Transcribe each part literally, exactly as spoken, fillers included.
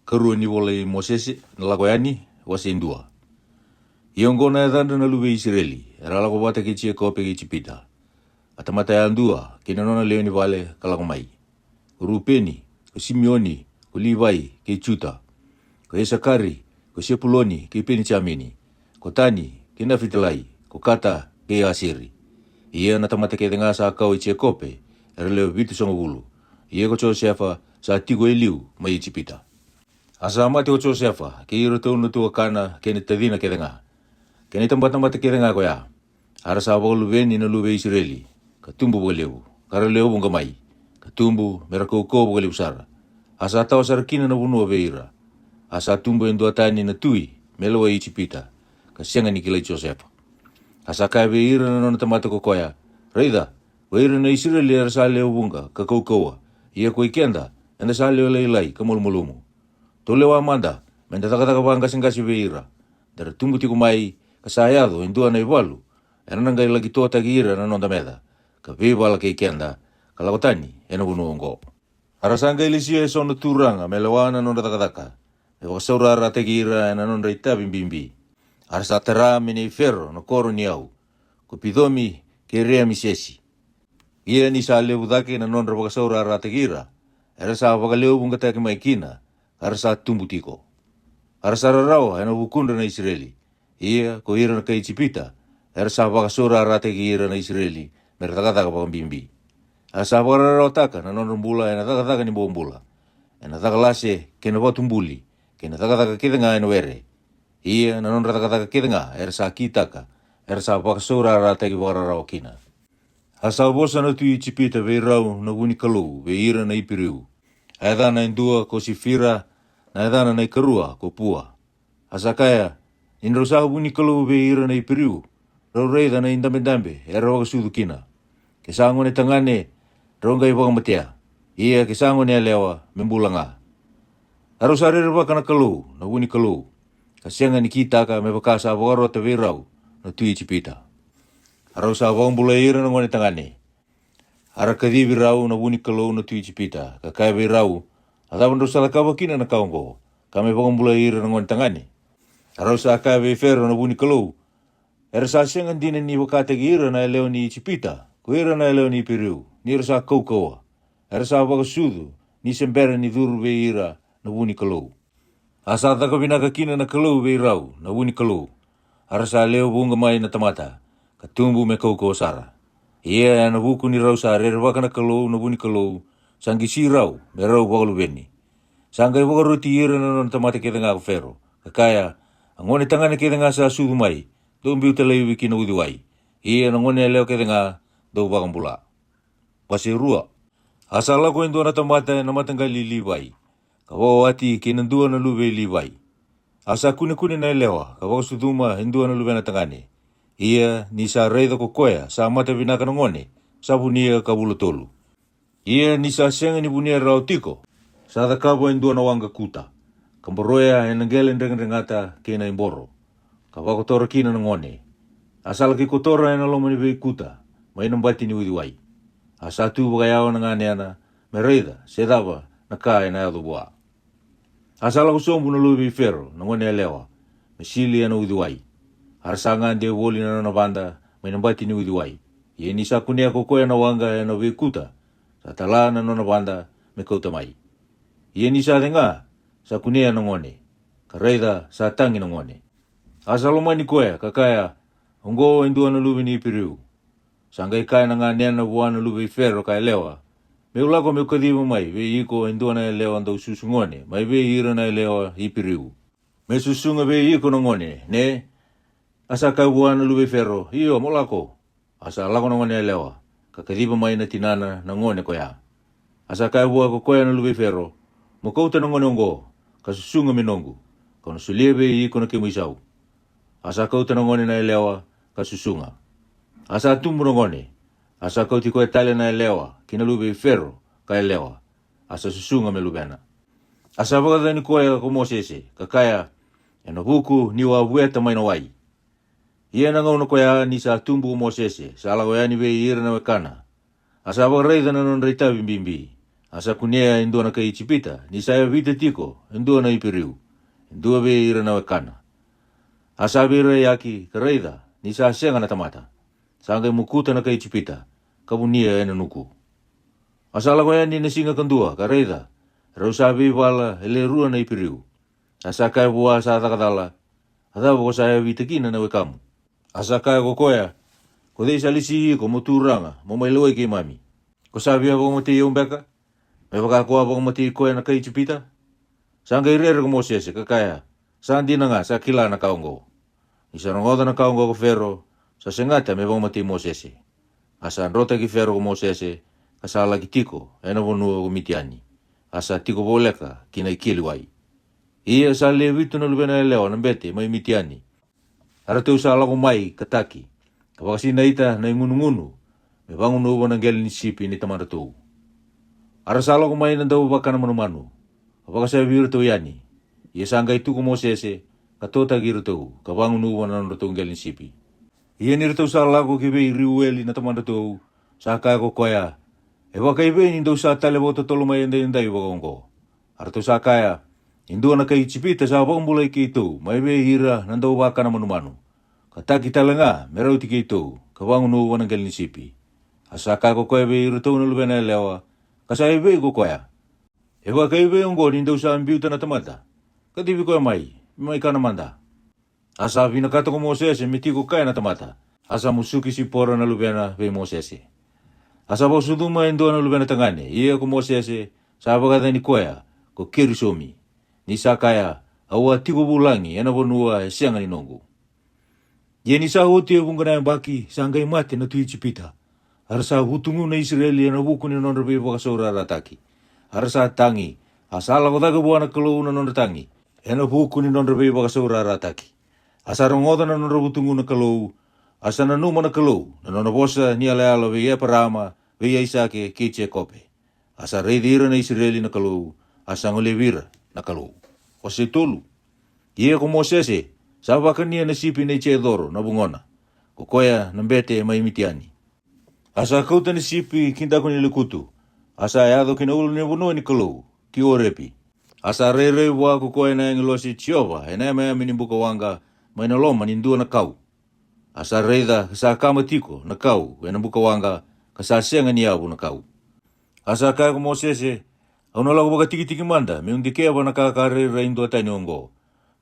Karua ni vola i Mosese na Lako Yani, wase e dua. Ia oqo na yacadra na luve i Isireli era a lako vata kei Jekope ki Ijipita. A tamata yadua kei na nona lewe ni vale ka lako mai: ko Rupeni, ko Simioni, ko Livai kei Juta, ko Isakari, ko Sepuloni kei Penijamini, ko Tani kei Nafitalai, ko Kata kei Aseri. Ia na tamata kece ga sa kau i Jekope era lewe vitusagavulu. Ia ko Josefa sa tiko e liu mai Ijipita. A sa mate ko Josefa kei iratou na tuakana kei na tacina kece ga, kei na itabatamata kece ga ko ya. A ra sa vakaluveni na luve i Isireli, ka tubu vakalevu, ka ra lewe vuqa mai, ka tubu me ra kaukauwa vakalevu sara. A sa tawa sara kina na vanua vei ira. A sa tubu e duatani na tui me lewai Ijipita, ka sega ni kilai Josefa. A sa kaya vei ira na nona tamata ko koya: Raica, ko ira na Isireli era sa lewe vuqa ka kaukauwa, ia koi keda eda sa lewe lailai ka malumalumu. Tou lewa mada me da cakacaka vaqaseqase vei ira. Da ra tubu tiko mai ka sa yaco e dua na ivalu, era na qai laki totaki ira na noda meca, ka veivala kei keda, ka lako tani e na vanua oqo. A ra sa qai lesia e so na turaga me lewa na nodra cakacaka, me vakasaurarataki ira e na nodra itavi bibi. A ra sa tara me nei Fero na koro ni yau, ko Picomi kei Reamisesi. Ia ni sa levu cake na nodra vakasaurarataki ira, era sa vakalewe vuqataki mai kina, ka ra sa tubu tiko. A ra sa rarawa e na vukudra na Isireli. Ia ko ira na kai Ijipita era sa vakasaurarataki ira na Isireli me ra cakacaka vakabibi. A ra sa vakararawataka na nodra bula e na cakacaka ni bobula, e na caka lase kei na vatubuli, kei na cakacaka kece ga e na were. Ia na nodra cakacaka kece ga era sa kitaka, era sa vakasaurarataki vakararawa kina. A sa vosa na tui Ijipita vei rau na vu ni Kalou vei ira na Iperiu. A yacana e dua ko Sifira, na yacana na ikarua ko Pua. A sa kaya: Ni drau sa vu ni Kalou vei ira na Iperiu, rau raica na idabedabe era vakasucu kina. Ke sa gone tagane, drau qai vakamatea; ia ke sa gone yalewa, me bula ga. A rau sa rerevaka na Kalou, na vu ni Kalou, ka sega ni kitaka me vaka sa vakarota vei rau na tui Ijipita. A rau sa vakabulai ira na gone tagane. A ra kacivi rau na vu ni Kalou na tui Ijipita, ka kaya vei rau: A cava drau sa cakava kina na ka oqo, ka me vakabulai ira na gone tagane? A rau sa kaya vei Fero na vu ni Kalou: Era sa sega dina ni vakataki ira na yalewa ni Ijipita ko ira na yalewa ni Iperiu, ni ra sa kaukauwa. Era sa vakasucu ni se bera ni curu vei ira na vu ni Kalou. A sa caka vinaka kina na Kalou vei rau na vu ni Kalou. A ra sa lewe vuqa mai na tamata, ka tubu me kaukauwa sara. Ia e na vuku ni rau sa rerevaka na Kalou na vu ni Kalou, sa qisi rau me rau vakaluveni. Sa qai vakaroti ira na nona tamata kece ga ko Fero, ka kaya: A gone tagane kece ga sa sucu mai, dou biuta laivi ki na uciwai; ia na gone yalewa kece ga, dou vakabula. Wase rua. A sa lako e dua na tamata e na mataqali i Livai, ka vakawati kei na dua na luve i Livai. A sa kunekune na yalewa ka vakasucuma e dua na luvena tagane. Ia ni sa raica ko koya sa mata vinaka na gone, sa vunia ka vula tolu. Ia ni sa sega ni vunia rawa tiko, sa cakava e dua na waqa kuta, ka boroya e na qele dregedregata kei na iboro, ka vakotora kina na gone. A sa laki kotora e na loma ni veikuta, mai na bati ni uciwai. A sa tu vakayawa na ganena me raica se cava na ka e na yaco vua. A sa lako sobu na luve i Fero na gone yalewa, me sili e na uciwai. A ra sa gade voli na nona vada mai na bati ni uciwai. Ia ni sa kunea ko koya na waqa e na veikuta, sa tala na nona vada me kauta mai. Ia ni sa cega, sa kunea na gone, ka raica, sa tagi na gone. A sa lomani koya, ka kaya: Oqo e dua na luve ni Iperiu. Sa qai kaya na ganena vua na luve i Fero ka yalewa: Me'u lako me'u kaciva mai vei iko e dua na yalewa daususu gone mai vei ira na yalewa Iperiu, me susuga vei iko na gone, ne? A sa kaya vua na luve i Fero: Io, mo lako. A sa lako na gone yalewa, ka kaciva mai na tinana na gone ko ya. A sa kaya vua ko koya na luve i Fero: Mo kauta na gone oqo, ka susuga me noqu, ka'u na solia vei iko na kemu isau. A sa kauta na gone na yalewa, ka susuga. A sa tubu na gone. A sa kauti koya tale na yalewa ki na luve i Fero ka yalewa, a sa susuga me luvena. A sa vakacacani koya ko Mosese, ka kaya: E na vuku ni'u a vueta mai na wai. Ia e na gauna ko ya ni sa tubu ko Mosese, sa lako yani vei ira na wekana. A sa vakaraica na nodra itavi bibi. A sa kunea e dua na kai Ijipita ni sa yavita tiko e dua na Iperiu, e dua vei ira na wekana. A sa veiraiyaki, ka raica ni sa sega na tamata. Sa qai mokuta na kai Ijipita, ka vunia e na nuku. A sa lako yani na siga kadua, ka raica, rau sa veivala e le rua na Iperiu. A sa kaya vua sa caka cala, A cava ko sa yavita kina na wekamu? A sa kaya ko koya, Ko cei sa lesi iko mo turaga mo mai lewai keimami? Ko sa via vakamatei au beka, me vaka ko a vakamatei koya na kai Ijipita? Sa qai rere ko Mosese, ka kaya, Sa dina ga sa kila na ka oqo. Ni sa rogoca na ka oqo ko Fero, sa segata me vakamatei Mosese. A sa drotaki Fero ko Mosese, ka sa laki tiko e na vanua ko Mitiani. A sa tiko voleka ki na ikeli wai. Ia sa le vitu na luvena yalewa na bete mai Mitiani. A ratou sa lako mai ka taki, ka vakasinaita na igunugunu, me vagunuva na qele ni sipi ni tamadratou. A ra sa lako mai na dau vakana manumanu, ka vakasavi iratou yani. Ia sa qai tu ko Mosese, ka totaki iratou, ka vagunuva na nodratou qele ni sipi. Ia ni ratou sa lako ki vei Riueli na tamadratou, sa kaya ko koya, E vakaivei ni dou sa tale vakatotolo mai edaidai vakaoqo? A ratou sa kaya, E dua na kai Ijipita sa vakabulai keitou mai vei ira na dau vakana manumanu, ka taki tale ga me rauti keitou, ka vagunuva na qele ni sipi. A sa kaya ko koya vei iratou na luvena yalewa, Ka sa evei ko koya? E vakaivei oqo ni dou sa biuta na tamata? Kacivi koya mai, me mai kana mada. A sa vinakata ko Mosese me tiko kaya na tamata. A sa musuki Sipora na luvena vei Mosese. A sa vakasucuma e dua na luvena tagane, ia ko Mosese sa vakayacani koya ko Kerisomi. Ni sa kaya, Au a tiko vulagi e na vanua e sega ni noqu. Ia ni sa oti e vuqa na yabaki, sa qai mate na tui Ijipita. A ra sa vutugu na Isireli e na vuku ni nodra veivakasaurarataki. A ra sa tagi, a sa lako cake vua na Kalou na nodra tagi, e na vuku ni nodra veivakasaurarataki. A sa rogoca na nodra vutugu na Kalou, a sa nanuma na Kalou na nona vosa ni yalayala vei Eparaama, vei Aisake, kei Jekope. A sa raici ira na Isireli na Kalou, a sa golevi ira na Kalou. Wase tolu. Ia ko Mosese sa vakania na sipi nei Jecoro na vugona, ko koya na bete mai Mitiani. A sa kauta na sipi ki daku ni lekutu, a sa yaco ki na ulunivanua ni Kalou, ki Orepi. A sa rairai vua ko koya na agilosi Jiova e na yameyame ni buka waqa, mai na loma ni dua na kau. A sa raica ka sa kama tiko na kau e na buka waqa, ka sa sega ni yavu na kau. A sa kaya ko Mosese, Au na lako vakatikitiki mada me'u dikeva na ka ka rairai duatani oqo,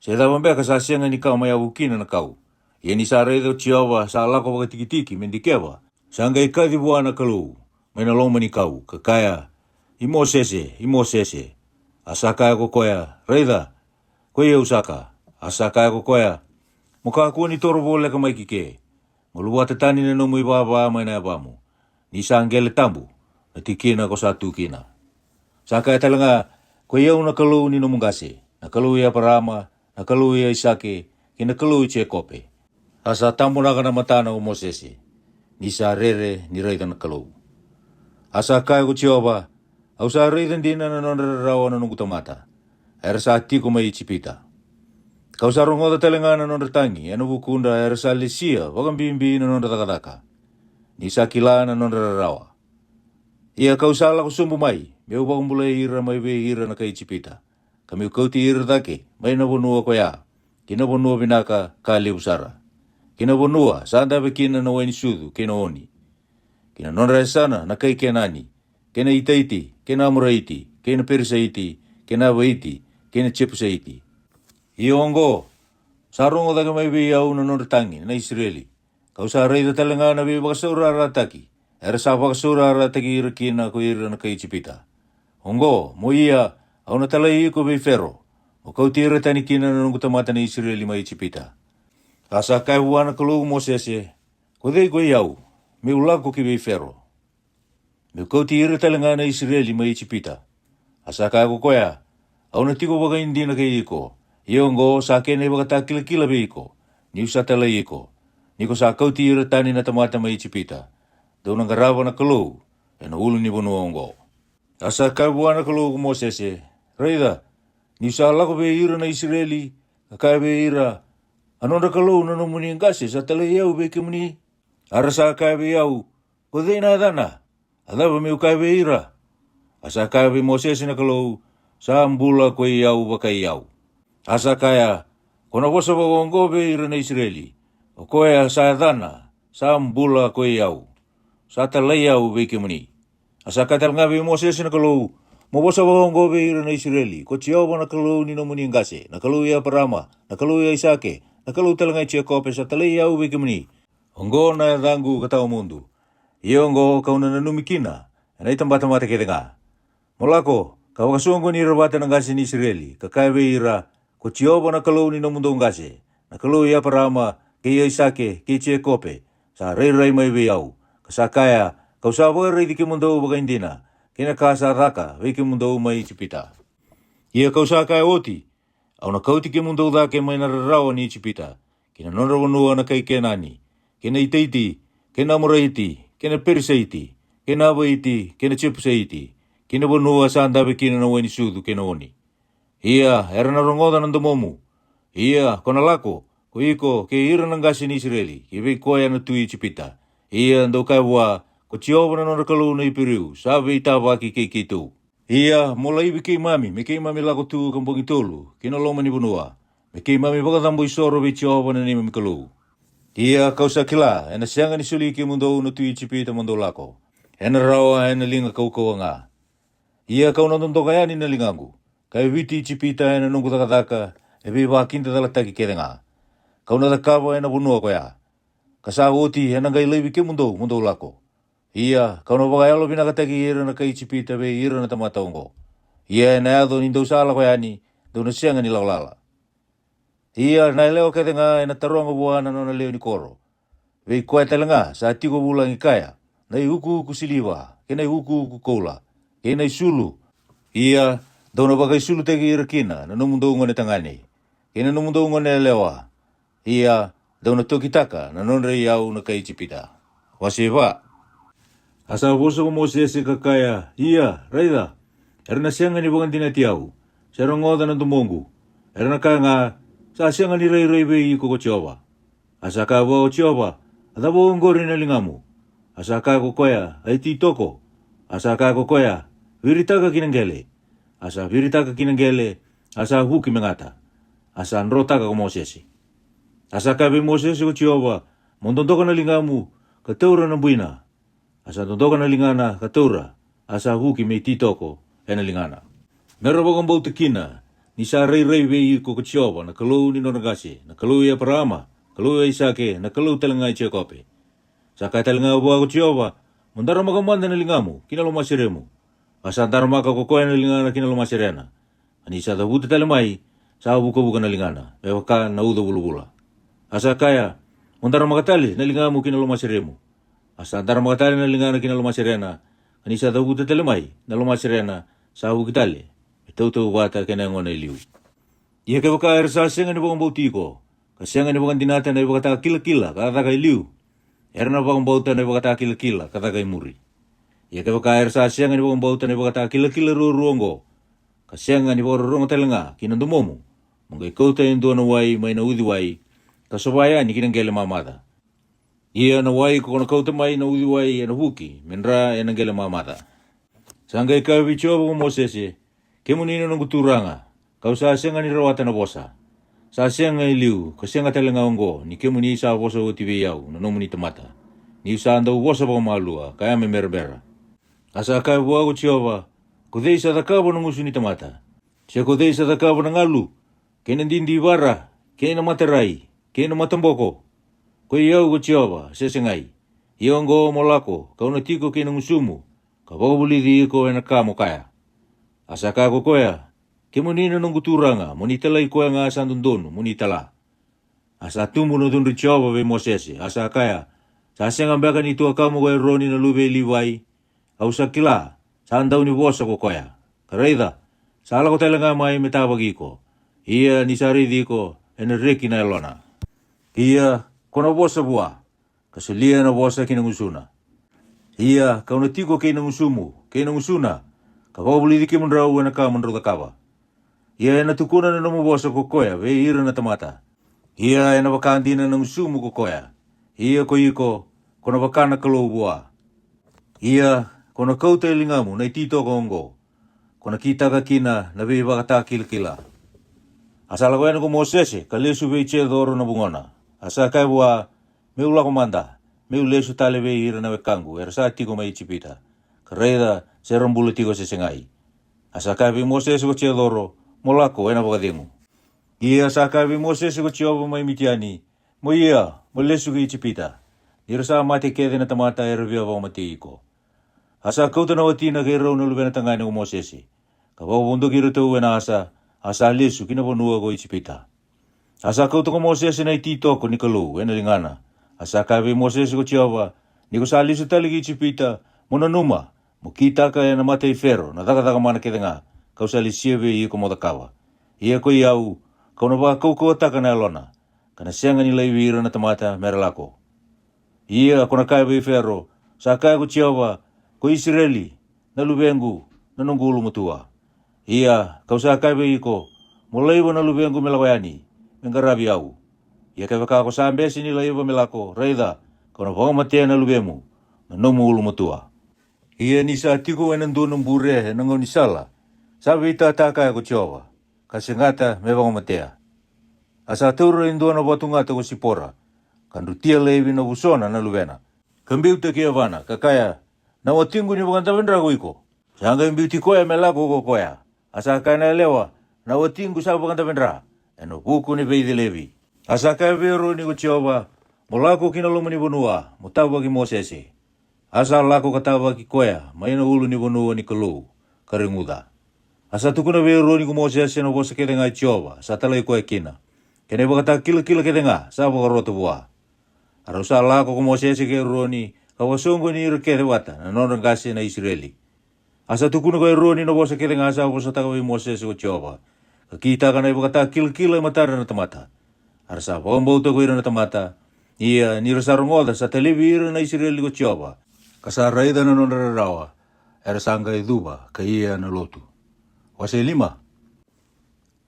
se cava beka sa sega ni kama yavu kina na kau. Ia ni sa raica ko Jiova sa lako vakatikitiki me dikeva, sa qai kaci vua na Kalou mai na loma ni kau, ka kaya, I Mosese, i Mosese. A sa kaya ko koya, Raica, koi au saka. A sa kaya ko koya, Mo kakua ni toro voleka mai ki ke, mo luvata tani na nomu ivava mai na yavamu, ni sa qele tabu na tikina ko sa tu kina. Sa kaya tale ga, Koi au na Kalou ni nomu qase, na Kalou i Eparaama, na Kalou i Aisake, kei na Kalou i Jekope. A sa tabonaka na matana ko Mosese, ni sa rere ni raica na Kalou. A sa kaya ko Jiova, Au sa raica dina na nodra rarawa na noqu tamata, era sa tiko mai Ijipita. Ka'u sa rogoca tale ga na nodra tagi e na vukudra, era sa lesia vakabibi na nodra cakacaka, ni sa kila na nodra rarawa. Ia ka'u sa lako sobu mai me'u vakabulai ira mai vei ira na kai Ijipita, ka me'u kauti ira cake mai na vanua ko ya, ki na vanua vinaka ka levu sara, ki na vanua sa dave kina na wai ni sucu kei na oni, ki na nodra yasana na kai Kenani, kei na Itaiti, kei na Amoraiti, kei na Perisaiti, kei na Avaiti, kei na Jepusaiti. Ia oqo, sa rogo cake mai vei au na nodra tagi na Isireli, ka'u sa raica tale ga na veivakasaurarataki era sa vakasaurarataki ira kina ko ira na kai Ijipita. Oqo, mo ia, au na talai iko vei Fero, mo kauti ira tani kina na noqu tamata na Isireli mai Ijipita. A sa kaya vua na Kalou ko Mosese, Ko cei koi au, me'u lako ki vei Fero, me'u kauti ira tale ga na Isireli mai Ijipita? A sa kaya ko koya, Au na tiko vakaidina kei iko, ia oqo sa kena ivakatakilakila vei iko, ni'u sa talai iko, ni ko sa kauti ira tani na tamata mai Ijipita. Dou na qarava na Kalou e na ulunivanua oqo. A sa kaya vua na Kalou ko Mosese, Raica, ni'u sa lako vei ira na Isireli, ka kaya vei ira, A nodra Kalou na nomuni qase sa talai au vei kemuni. A ra sa kaya vei au, Ko cei na yacana? A cava me'u kaya vei ira? A sa kaya vei Mosese na Kalou, Sa bula koi au vakai au. A sa kaya, Ko na vosa vakaoqo vei ira na Isireli, O koya sa yacana, sa bula koi au, sa talai au vei kemuni. A sa kaya tale ga vei Mosese na Kalou, Mo vosa vakaoqo vei ira na Isireli, Ko Jiova na Kalou ni nomuni qase, na Kalou i Eparama, na Kalou i Aisake, na Kalou tale ga i Jekope, sa talai au vei kemuni. Oqo na yacaqu ka tawa mudu. Ia oqo kau na nanumi kina e na i tabatamata kece ga. Mo lako, ka vakasoqoni ira vata na qase ni Isireli, ka kaya vei ira, Ko Jiova na Kalou ni nomudou qase, na Kalou i Eparama, kei Aisake, kei Jekope, sa rairai mai vei au, ka sa kaya, Kau sa vakaraici kemudou vakaidina, kei na ka sa caka vei kemudou mai Ijipita. Ia kau sa kaya oti, Au na kauti kemudou cake mai na rarawa ni Ijipita, ki na nodra vanua na kai Kenani, kei na Itaiti, kei na Amoraiti, kei na Perisaiti, kei na Avaiti, kei na Jepusaiti, ki na vanua sa dave kina na wai ni sucu kei na oni. Ia era na rogoca na domomu. Ia ko na lako, ko iko kei ira na qase ni Isireli, ki vei koya na tui Ijipita. Ia dou kaya vua, Ko Jiova na nodra Kalou na Iperiu sa veitavaki kei keitou. Ia mo laivi keimami me keimami lako tu ka bogi tolu ki na loma ni vanua, me keimami vakacabo isoro vei Jiova na neimami Kalou. Ia kau sa kila e na sega ni soli kemudou na tui Ijipita mo dou lako, e na rawa e na liga kaukauwa ga. Ia kau na dodoka yani na ligaqu, ka yaviti Ijipita e na noqu cakacaka e veivakidacalataki kece ga. Kau na cakava e na vanua ko ya, ka sa oti e na qai laivi kemudou mo dou lako. Ia kau na vakayalovinakataki ira na kai Ijipita vei ira na tamata oqo. Ia e na yaco ni dou sa lako yani, dou na sega ni lako lala. Ia na yalewa kece ga e na taroga vua na nona lewe ni koro, vei koya tale ga sa tiko vulagi kaya, na i ukuuku siliva, kei na i ukuuku koula, kei na i sulu. Ia dou na vakaisulutaki ira kina na nomudou gone tagane, kei na nomudou gone yalewa. Ia dou na tokitaka na nodra i yau na kai Ijipita. Wase va. A sa vosa ko Mosese ka kaya, Ia, raica, era na sega ni vakadinati au, se rogoca na domoqu. Era na kaya ga, Sa sega ni rairai vei iko ko Jiova. A sa kaya vua ko Jiova, A cava oqori na ligamu? A sa kaya ko koya, A i titoko. A sa kaya ko koya, Viritaka ki na qele. A sa viritaka ki na qele, a sa vuki me gata. A sa drotaka ko Mosese. A sa kaya vei Mosese ko Jiova, Mo dodoka na ligamu, ka taura na buina. A sa dodoka na ligana ka taura, a sa vuki me i titoko e na ligana, me ra vakabauta kina ni sa rairai vei iko ko Jiova na Kalou ni nodra qase, na Kalou i Eparama, Kalou i Aisake, na Kalou tale ga i Jekope. Sa kaya tale ga vua ko Jiova, Mo daramaka mada na ligamu ki na lomaseremu. A sa daramaka ko koya na ligana ki na lomaserena. A ni sa cavuta tale mai, sa vukavuka na ligana me vaka na uca vulavula. A sa kaya, Mo daramaka tale na ligamu ki na lomaseremu. A sa daramaka tale na ligana ki na lomaserena. A ni sa cavuta tale mai na lomaserena, sa vuki tale me tautauvata kei na yagona e liu. Ia kevaka era sa sega ni vakabauti iko, ka sega ni vakadinata na i vakatakilakila ka caka e liu, era na vakabauta na i vakatakilakila ka caka e muri. Ia kevaka era sa sega ni vakabauta na i vakatakilakila ruarua oqo, ka sega ni vakarorogo tale ga ki na domomu, mo qai kauta e dua na wai mai na uciwai, ka sova yani ki na qele mamaca. Ia na wai ko na kauta mai na uciwai e na vuki me dra e na qele mamaca. Sa qai kaya vei Jiova ko Mosese, Kemuni na noqu Turaga, kau sa sega ni rawata na vosa. Sa sega e liu ka sega tale ga oqo ni kemuni sa vosa oti vei au na nomuni tamata, niu sa dau vosa vakamalua ka yame berabera. A sa kaya vua ko Jiova, Ko cei sa cakava na gusu ni tamata? Se ko cei sa cakava na galu, kei na didivara, kei na matarai, kei na mataboko? Ko i au ko Jiova, se segai? Ia oqo mo lako, kau na tiko kei na gusumu, ka vakavulici iko e na ka mo kaya. A sa kaya ko koya, Kemuni na noqu Turaga, mo ni talai koya ga sa dodonu mo ni tala. A sa tubu na cudru i Jiova vei Mosese, a sa kaya, Sa sega beka ni tuakama ko Eroni na luve i Livai? Au sa kila, sa dau ni vosa ko koya. Ka raica, sa lako tale ga mai me tavaki iko. Ia ni sa raici iko, e na reki na yalona. Ia ko na vosa vua, ka solia na vosa ki na gusuna. Ia kau na tiko kei na gusumu kei na gusuna, ka vakavulici kemudrau e na ka mo drau cakava. Ia e na tukuna na nomu vosa ko koya vei ira na tamata. Ia e na vaka dina na gusumu ko koya. Ia ko iko, ko na vaka na Kalou vua. Ia Ko na kauta e ligamu na ititoko oqo, ko na kitaka kina na veivakatakilakila. A sa lako yani ko Mosese ka lesu vei Jecoro na vugona, a sa kaya vua, Me'u lako mada, me'u lesu tale vei ira na wekaqu era sa tiko mai Ijipita, ka raica se ra bula tiko se segai. A sa kaya vei Mosese ko Jecoro, Mo lako ena vakacegu. Ia sa kaya vei Mosese ko Jiova mai Mitiani, Mo ia, mo lesu ki Ijipita, ni ra sa mate kece na tamata era via vakamatei iko. A sa kauta na watina kei rau na luvena tagane ko Mosese, ka vakavodoki iratou ena asa, a sa lesu ki na vanua ko Ijipita. A sa kauta ko Mosese na ititoko ni Kalou ena ligana, a sa kaya vei Mosese ko Jiova, Ni ko sa lesu tale ki Ijipita, mo nanuma, mo kitaka ena mata i Fero na cakacaka mana kece ga ka'u sa lesia vei iko mo cakava. Ia koi au, ka'u na vakaukauwataka na yalona, ka na sega ni laivi ira na tamata me ra lako. Ia ko na kaya vei Fero, Sa kaya ko Jiova, ko Isireli na luvequ, na noqu ulumatua. Ia ka'u sa kaya vei iko, Mo laiva na luvequ me lako yani, me qaravi au. Ia kevaka ko sa bese ni laiva me lako, raica, ka'u na vakamatea na luvemu, na nomu ulumatua. Ia ni sa tiko ena dua na bure ena gaunisala, sa veitata kaya ko Jiova, ka segata me vakamatea. A sa taura e dua na vatugata ko Sipora, ka drutia laivi na vusona na luvena, ka biuta ki yavana, ka kaya, Na watiqu ni vakadavedra ko iko. Sa qai biuti koya me lako ko koya. A sa kaya na yalewa, Na watiqu sa vakadavedra, ena vuku ni veicelevi. A sa kaya vei Eroni ko Jiova, Mo lako ki na loma ni vanua, mo tavaki Mosese. A sa lako ka tavaki koya mai na ulu ni vanua ni Kalou, ka reguca. A sa tukuna vei Eroni ko Mosese na vosa kece ga i Jiova sa talai koya kina, kei na ivakatakilakila kece ga sa vakarota vua. A rau sa lako ko Mosese kei Eroni ka vakasoqoni ira kece vata na nodra qase na Isireli. A sa tukuna ko Eroni na vosa kece ga sa vosataka vei Mosese ko Jiova, ka kitaka na ivakatakilakila e matadra na tamata. A ra sa vakabauta ko ira na tamata, ia ni ra sa rogoca sa talevi ira na Isireli ko Jiova, ka sa raica na nodra rarawa, era sa qai cuva ka ia na lotu. Wase lima.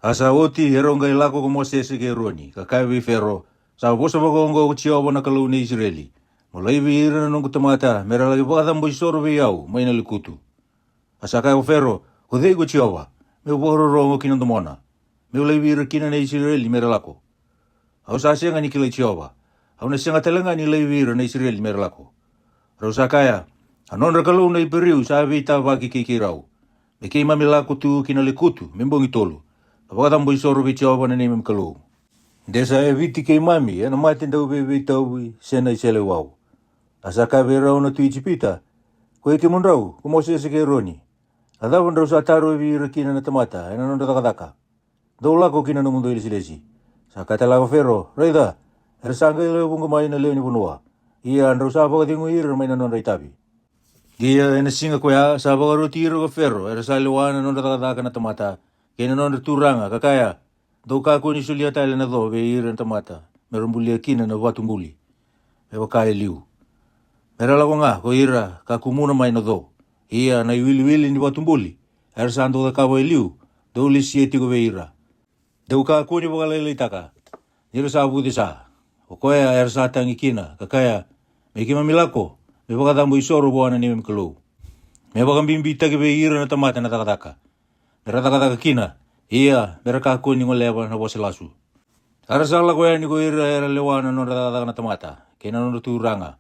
A sa oti e rau qai lako ko Mosese kei Eroni, ka kaya vei Fero, Sa vosa vakaoqo ko Jiova na Kalou ni Isireli, Mo laivi ira na noqu tamata me ra laki vakacabo isoro vei au mai na lekutu. A sa kaya ko Fero, Ko cei ko Jiova, me'u vakarorogo ki na domona, me'u laivi ira kina na Isireli me ra lako? Au sa sega ni kilai Jiova, au na sega tale ga ni laivi ira na Isireli me ra lako. Rau sa kaya, A nodra Kalou na Iperiu sa veitavaki kei keirau, me keimami lako tu ki na lekutu me bogi tolu, ka vakacabo isoro vei Jiova na neimami Kalou. De sa yaviti keimami ena mate dauveiveitauvi se na iseleiwau. A sa kaya vei rau na tui Ijipita, Ko i kemudrau ko Mosese kei Eroni, a cava drau sa tarovi ira kina na tamata ena nodra cakacaka? Dou lako ki na nomudou ilesilesi. Sa kaya tale ga ko Fero, Raica, era sa qai lewe vuqa mai na lewe ni vanua, ia drau sa vakacegui ira mai na nodra itavi. Ia ena siga koya sa vakaroti ira ko Fero era sa lewa na nodra cakacaka na tamata, kei na nodra turaga, ka kaya, Dou kakua ni solia tale na co vei ira na tamata me ra bulia kina na vatu buli, me vaka e liu. Me ra lako ga ko ira ka kumuna mai na co. Ia na iwiliwili ni vatu buli era sa dau cakava e liu, dou lesia tiko vei ira. Dou kakua ni vakalailaitaka, ni ra sa vucesa. O koya era sa tagi kina, ka kaya, Me keimami lako me vakacabo isoro vua na neimami Kalou, me vakabibitaki vei ira na tamata na cakacaka, me ra cakacaka kina, ia me ra kakua ni goleva na vosa lasu. A ra sa lako yani ko ira era lewa na nodra cakacaka na tamata kei na nodra turaga.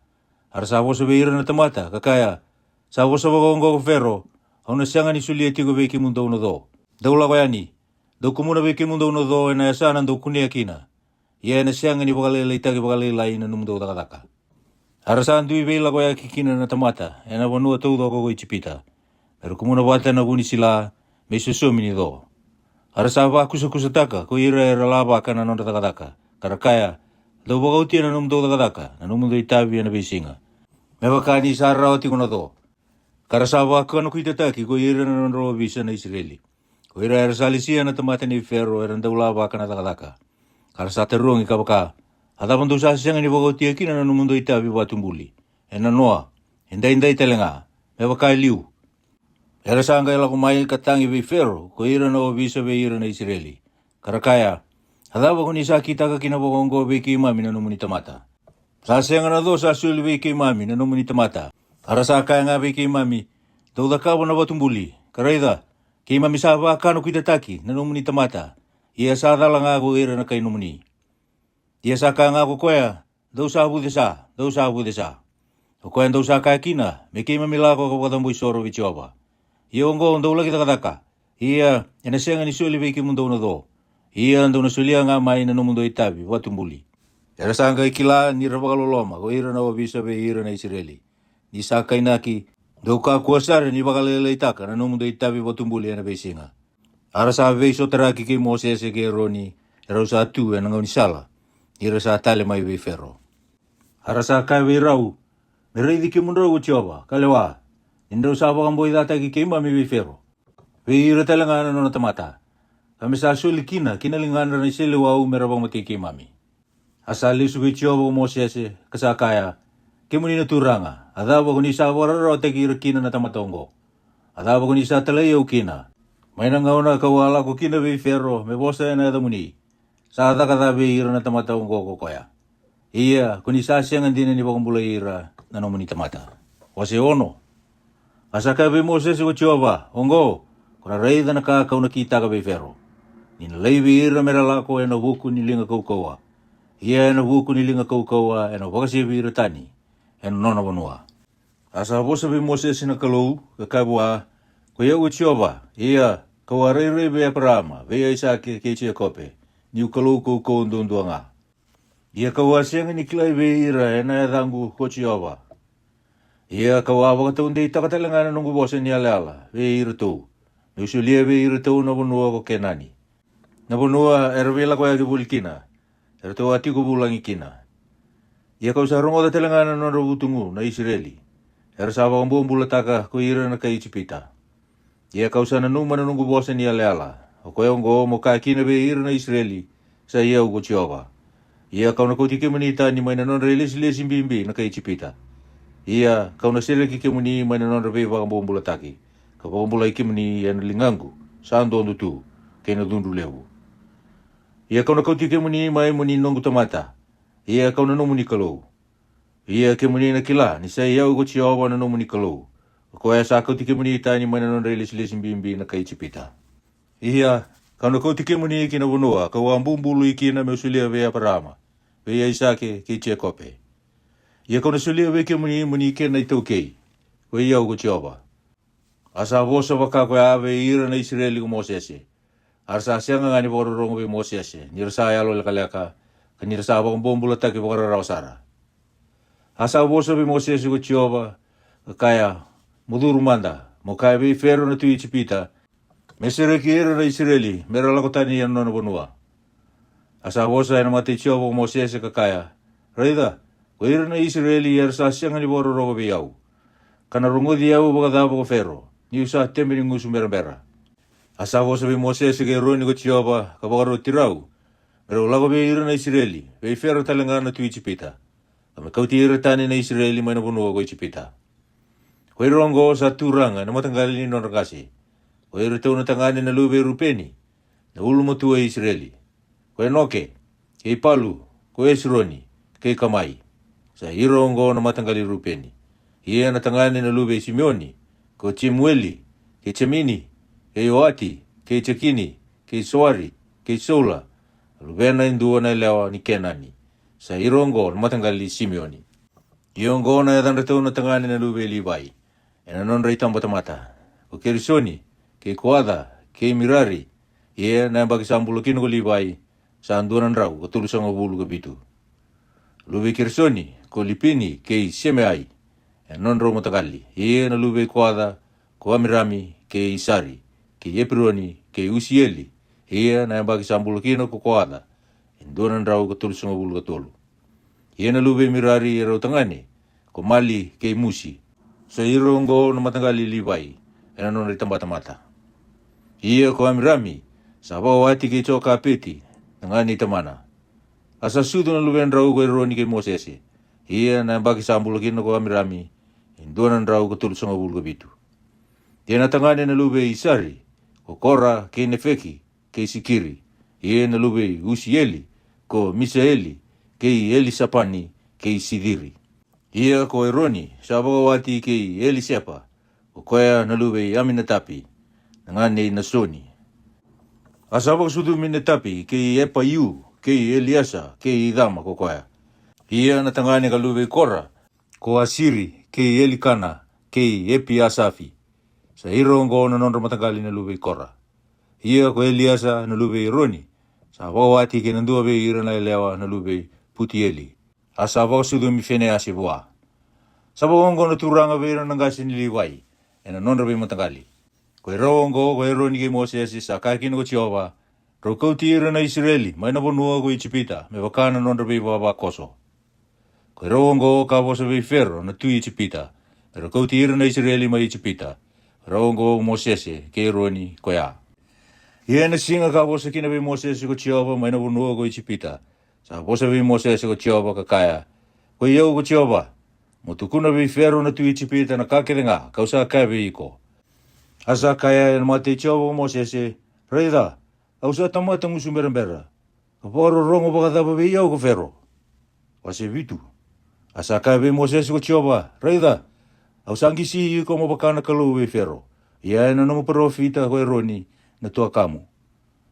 A ra sa vosa vei ira na tamata, ka kaya, Sa vosa vakaoqo ko Fero, Au na sega ni solia tiko vei kemudou na co. Dou lako yani, dou kumuna vei kemudou na co ena yasana dou kunea kina. Ia ena sega ni vakalailaitaki vakalailai na nomudou cakacaka. A ra sa dui veilakoyaki kina na tamata ena vanua taucoko ko Ijipita, me ra kumuna vata na vu ni sila me isosomi ni co. A ra sa vakusakusataka ko ira era lavaka na nodra cakacaka, ka ra kaya, Dou vakaotia na nomudou cakacaka na nomudou itavi ena veisiga, me vaka ni sa rawa tiko na co. Ka ra sa vakanakuitataki ko ira na nodra ovisa na Isireli, ko ira era sa lesia na tamata nei Fero era dau lavaka na cakacaka. Ka ra sa tarogi ka vaka, A cava dou sa sega ni vakaotia kina na nomudou itavi vatu buli? E nanoa, e daidai tale ga, me vaka e liu. Era sa qai lako mai ka tagi vei Fero ko ira na ovisa vei ira na Isireli, ka ra kaya, A cava ko ni sa kitaka kina vakaoqo vei keimami na nomuni tamata? Sa sega na co sa soli vei keimami na nomuni tamata. A ra sa kaya ga vei keimami, Dou cakava na vatubuli, ka raica, keimami sa vakanakuitataki na nomuni tamata, ia sa cala ga ko ira na kai nomuni. Ia sa kaya ga ko koya, dou sa vucesa, dou sa vucesa. O koya dou sa kaya kina, me keimami lako ka vakacaboi soro vei Jiova. Ia oqo dou laki cakacaka, ia ena sega ni soli vei kemudou na co. Ia dou na solia ga mai na nomudou itavi vatubuli. Era sa qai kila ni ra vakaloloma ko ira na ovisa vei ira na Isireli. Ni sa kainaki, dou kakua sara ni vakalailaitaka na nomudou itavi vatubuli ena veisiga. A ra sa veisotaraki kei Mosese kei Eroni, erau sa tu ena gaunisala, ni ra sa tale mai vei Fero. A ra sa kaya vei rau, me raici kemudrau ko Jiova, ka lewa, ni drau sa vakaboicataki keimami vei Fero, vei ira tale ga na nona tamata, ka me sa soli kina ki na ligadra na iseleiwau me ra vakamatei keimami. A sa lesu vei Jiova ko Mosese, ka sa kaya, kemuni na Turaga, a cava ko ni sa vakararawataki ira kina na tamata oqo? A cava ko ni sa talai au kina, mai na gauna kau a lako kina vei Fero me vosa ena yacamuni? Sa caka ca vei ira na tamata oqo ko koya. Ia ko ni sa sega dina ni vakabulai ira na nomuni tamata. Wase ono. A sa kaya vei Mosese ko Jiova, oqo, ko na raica na ka kau na kitaka vei Fero, ni na laivi ira me ra lako ena vuku ni liga kaukauwa. Ia ena vuku ni liga kaukauwa ena vakasevi ira tani ena nona vanua. A sa vosa vei Mosese na Kalou, ka kaya vua, ko i au ko Jiova, ia kau a rairai vei Eparaama, vei Aisake kei Jekope, niu Kalou kaukauwa duadua ga. Ia kau a sega ni kilai vei ira ena yacaqu ko Jiova. Ia kau a vakataudeitaka tale ga na noqu vosa ni yalayala vei iratou, me'u solia vei iratou na vanua ko Kenani, na vanua era veilakoyaki voli kina, eratou a tiko vulagi kina. Ia kau sa rogoca tale ga na nodra vutugu na Isireli, era sa vakabobulataka ko ira na kai Ijipita. Ia kau sa nanuma na noqu vosa ni yalayala, o koya oqo mo kaya kina vei ira na Isireli, sa i au ko Jiova. Ia kau na kauti kemuni tani mai na nodra ilesilesi bibi na kai Ijipita. Ia kau na sereki kemuni mai na nodra veivakabobulataki, ka vakabulai kemuni ena ligaqu sa dodo tu, kei na cudru levu. Ia kau na kauti kemuni mai mo ni noqu tamata, ia kau na nomuni Kalou. Ia kemuni na kila ni sa i au ko Jiova na nomuni Kalou, o koya sa kauti kemuni tani mai na nodra ilesilesi bibi na kai Ijipita. Ia kau na kauti kemuni ki na vanua kau a bubului kina me'u solia vei Eparaama, vei Aisake kei Jekope. Ia kau na solia vei kemuni mo ni kena itaukei, ko i au ko Jiova. A sa vosa vaka koya vei ira na Isireli ko Mosese. A ra sa sega ga ni vakarorogo vei Mosese ni ra sa yalo lekaleka, ka ni ra sa vakabobulataki vakararawa sara. A sa vosa vei Mosese ko Jiova, ka kaya, mo curu mada, mo kaya vei Fero na tui Ijipita, me sereki ira na Isireli me ra lako tani ena nona vanua. A sa vosa ena mata i Jiova ko Mosese ka kaya, raica, ko ira na Isireli era sa sega ni vakarorogo vei au, ka na rogoci au vakacava ko Fero, ni'u sa tebe ni gusu berabera. A sa vosa vei Mosese kei Eroni ko Jiova, ka vakaroti rau, me rau lako vei ira na Isireli, vei Fero tale ga na tui Ijipita, ka me kauti ira tani na Isireli mai na vanua ko Ijipita. Ko ira oqo sa turaga ena mataqali ni nodra qase, ko iratou na tagane na luve i Rupeni, na ulumatua i Isireli, ko Enoke, kei Palu, ko Esironi, kei Kamai. Sa ira oqo na mataqali i Rupeni. Ia na tagane na luve i Simioni, ko Jemueli, kei Jemini, kei Oati, kei Jakini, kei Soari, kei Saula, na luvena e dua na yalewa ni Kenani. Sa ira oqo na mataqali i Simioni. Ia oqo na yacadratou na tagane na luve i Livai, ena nodra itabatamata, ko Kerisoni, kei Koaca, kei Mirari. Ia na yabaki sa bula kina ko Livai, sa dua na drau ka tolusagavulu ka vitu. Luve i Kerisoni, ko Lipini, kei Semeai, ena nodrau mataqali. Ia na luve i Koaca, ko Amirami, kei Isari, kei Epironi, kei Usieli. Ia na yabaki sa bula kina ko Koaca, e dua na drau ka tolusagavulu ka tolu. Ia na luve i Mirari erau tagane, ko Mali kei Musi. Sa ira oqo na mataqali i Livai, ena nodra itabatamata. Ia ko Amirami sa vakawati kei Jokapeti, tagane i tamana. A sa sucu na luvedrau ko Eroni kei Mosese. Ia na yabaki sa bula kina ko Amirami, e dua na drau ka tolusagavulu ka vitu. Ia na tagane na luve i Isari, ko Kora, kei Nefeki, kei Sikiri. Ia na luve i Usieli, ko Misaeli, kei Elisapani, kei Siciri. Ia ko Eroni sa vakawati kei Elisepa, ko koya na luve i Aminatapi, na gane i Nasoni. A sa vakasucu Aminatapi kei Epaiu kei Eliesa kei Icama ko koya. Ia na tagane ka luve i Kora, ko Asiri kei Elikana kei Epiasafi. Sa ira oqo na nodra mataqali na luve i Kora. Ia ko Eliesa na luve i Eroni sa vakawati kei na dua vei ira na yalewa na luve i Putieli. A sa vakasucumi Feneasi vua. Sa vakaoqo na turaga vei ira na qase ni Livai, ena nodra veimataqali. Ko irau oqo ko Eroni kei Mosese sa kaya kina ko Jiova, Drau kauti ira na Isireli mai na vanua ko Ijipita me vaka na nodra veivavakoso. Ko irau oqo ka vosa vei Fero na tui Ijipita, me rau kauti ira na Isireli mai Ijipita. Ko irau oqo ko Mosese kei Eroni koya. Ia ena siga ka vosa kina vei Mosese ko Jiova mai na vanua ko Ijipita, sa vosa vei Mosese ko Jiova ka kaya, Ko i au ko Jiova, mo tukuna vei Fero na tui Ijipita na ka kece ga ka'u sa kaya vei iko. A sa kaya ena mata i Jiova ko Mosese, Raica, au sa tamata gusu berabera, ka vakarorogo vakacava vei au ko Fero? Wase vitu. A sa kaya vei Mosese ko Jiova, Raica, au sa qisi iko mo vaka na Kalou vei Fero, ia ena nomu parofita ko Eroni na tuakamu.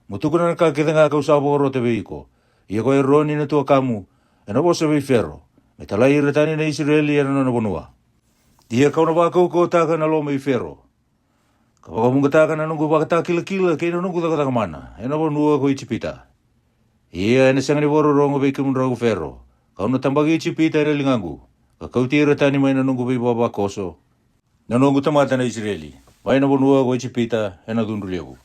Mo tukuna na ka kece ga ka'u sa vakarota vei iko. Ia ko Eroni na tuakamu ena vosa vei Fero, me talai ira tani na Isireli ena nona vanua. Ia ka'u na vakaukauwataka na loma i Fero, ka vakavuqataka na noqu vakatakilakila kei na noqu cakacaka mana ena vanua ko Ijipita. Ia ena sega ni vakarorogo vei kemudrau ko Fero, ka'u na tabaki Ijipita ena ligaqu, ka kauti ira tani mai na noqu veivavakoso na noqu tamata na Isireli mai na vanua ko Ijipita ena cudru levu.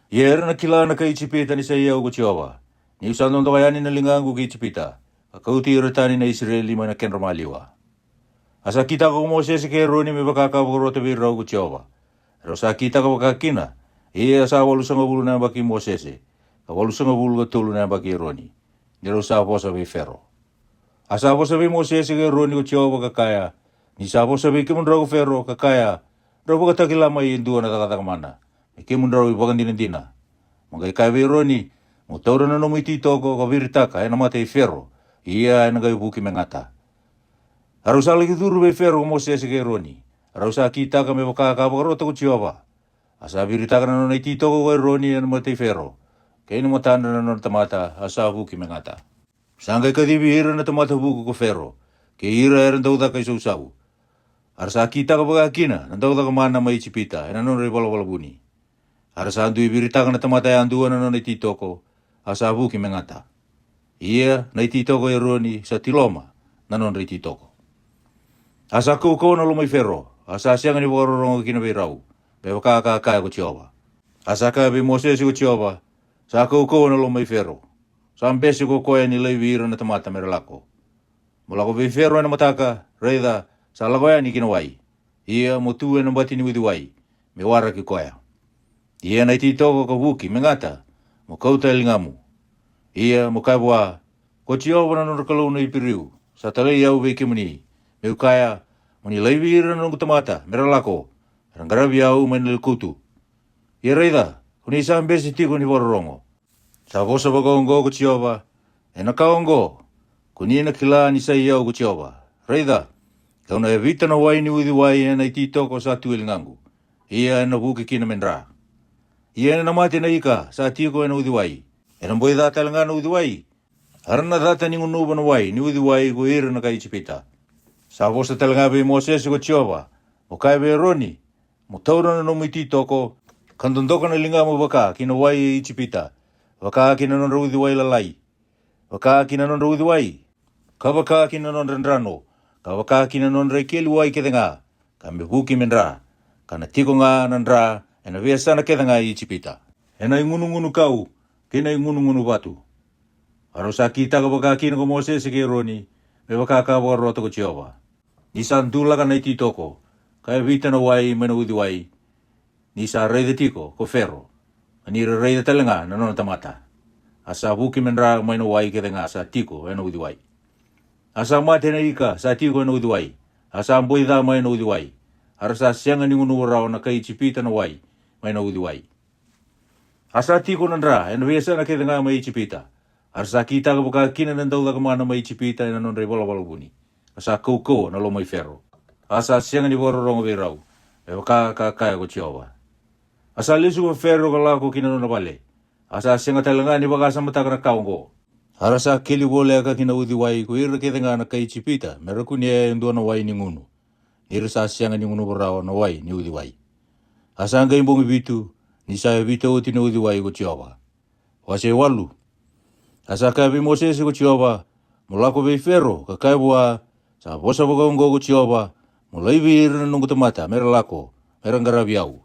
Ia era na kila na kai Ijipita ni sa i au ko Jiova, ni'u sa dodoka yani na ligaqu ki Ijipita, ka kauti ira tani na Isireli mai na kedra maliwa. A sa kitaka ko Mosese kei Eroni me vaka ka vakarota vei rau ko Jiova. Erau sa kitaka vaka kina, ia sa walusagavulu na yabaki i Mosese, ka walusagavulu ka tolu na yabaki i Eroni, ni rau sa vosa vei Fero. A sa vosa vei Mosese kei Eroni ko Jiova ka kaya, Ni sa vosa vei kemudrau ko Fero ka kaya, Drau vakatakila mai e dua na cakacaka mana me kemudrau ivakadinadina. Mo qai kaya vei Eroni, Mo taura na nomu ititoko ka viritaka ena mata i Fero, ia ena qai vuki me gata. A rau sa la'ki curu vei Fero ko Mosese kei Eroni, a rau sa kitaka me vaka ka vakarota ko Jiova. A sa viritaka na nona ititoko ko Eroni ena mata i Fero, kei na matadra na nona tamata, a sa vuki me gata. Sa qai kacivi ira na tamata vuku ko Fero, kei ira era daucaka i sausau. A ra sa kitaka vaka kina na daucaka mana mai Ijipita ena nodra ivalavala vuni. A ra sa dui viritaka na tamata yadua na nona ititoko, a sa vuki me gata. Ia na ititoko i Eroni sa tiloma na nodra ititoko. A sa kaukauwa na loma i Fero, a sa sega ni vakarorogo kina vei rau, me vaka ka kaya ko Jiova. A sa kaya vei Mosese ko Jiova, Sa kaukauwa na loma i Fero. Sa bese ko koya ni laivi ira na tamata me ra lako. Mo lako vei Fero ena mataka, raica, sa lako yani ki na wai. Ia mo tu ena bati ni uciwai, me waraki koya. Ia na ititoko ka vuki me gata, mo kauta e ligamu. Ia mo kaya vua, Ko Jiova na nodra Kalou na Iperiu sa talai au vei kemuni, me'u kaya, Mo ni laivi ira na noqu tamata me ra lako, me ra qaravi au mai na lekutu. Ia raica, ko ni sa bese tiko ni vakarorogo. Sa vosa vakaoqo ko Jiova, ena ka oqo, ko ni na kila ni sa i au ko Jiova. Raica, ka'u na yavita na wai ni uciwai ena ititoko sa tu e ligaqu, ia ena vuki kina me dra. Ia ena mate na ika sa tiko ena uciwai, ena boi ca tale ga na uciwai. A ra na cata ni gunuva na wai ni uciwai ko ira na kai Ijipita. Sa vosa tale ga vei Mosese ko Jiova, mo kaya vei Eroni, Mo taura na nomu ititoko, ka dodoka na ligamu vaka ki na wai e Ijipita, vaka ki na nodra uciwai lalai, vaka ki na nodra uciwai, ka vaka ki na nodra drano, ka vaka ki na nodra ikeli wai kece ga, ka me vuki me dra, ka na tiko ga na dra ena veiyasana kece ga e Ijipita, ena igunugunu kau kei na igunugunu vatu. A rau sa kitaka vaka kina ko Mosese kei Eroni, me vaka ka vakarota ko Jiova. Ni sa dulaka na ititoko, ka yavita na wai mai na uciwai, ni sa raica tiko ko Fero, a ni ra raica tale ga na nona tamata. A sa vuki me dra mai na wai kece ga sa tiko ena uciwai. A sa mate na ika sa tiko ena uciwai, a sa boi ca mai na uciwai. A ra sa sega ni gunuva rawa na kai Ijipita na wai mai na uciwai. A sa tiko na dra ena veiyasana kece ga mai Ijipita. A ra sa kitaka vaka kina na daucaka mana mai Ijipita ena nodra ivalavala vuni. A sa kaukauwa na loma i Fero. A sa sega ni vakarorogo vei rau, me vaka ka kaya ko Jiova. A sa lesu ko Fero ka lako ki na nona vale, a sa sega tale ga ni vakasamataka na ka oqo. A ra sa keli voleka ki na uciwai ko ira kece ga na kai Ijipita me ra kunea e dua na wai ni gunu, ni ra sa sega ni gunuva rawa na wai ni uciwai. A sa qai bogi vitu ni sa yavita oti na uciwai ko Jiova. Wase walu. A sa kaya vei Mosese ko Jiova, mo lako vei Fero ka kaya vua, sa vosa vakaoqo ko Jiova, mo laivi ira na noqu tamata me ra lako, me ra qaravi au.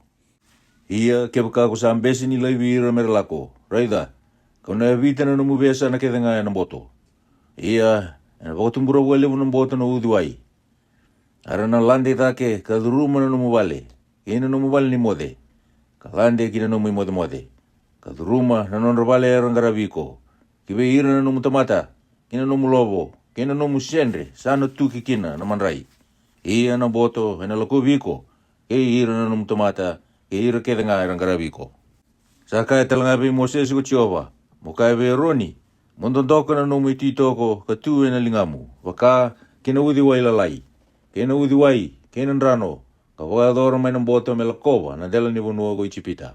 Ia kevaka ko sa bese ni laivi ira me ra lako, raica, kau na yavita na nomu veiyasana kece ga ena boto. Ia ena vakatubura vakalevu na boto na uciwai. A ra na lade cake ka curuma na nomu vale, kei na nomu vale ni moce, ka lade ki na nomu imocemoce, ka curuma na nodra vale era qaravi iko, ki vei ira na nomu tamata, ki na nomu lovo, kei na nomu sedre sa na tuki kina na madrai. Ia na boto ena lakovi iko, kei ira na nomu tamata, kei ira kece ga era qaravi iko. Sa kaya tale ga vei Mosese ko Jiova, mo kaya vei Eroni, mo dodoka na nomu ititoko ka tu ena ligamu, vaka ki na uciwai lalai, kei na uciwai, kei na drano, ka vakayacora mai na boto me lakova na dela ni vanua ko Ijipita.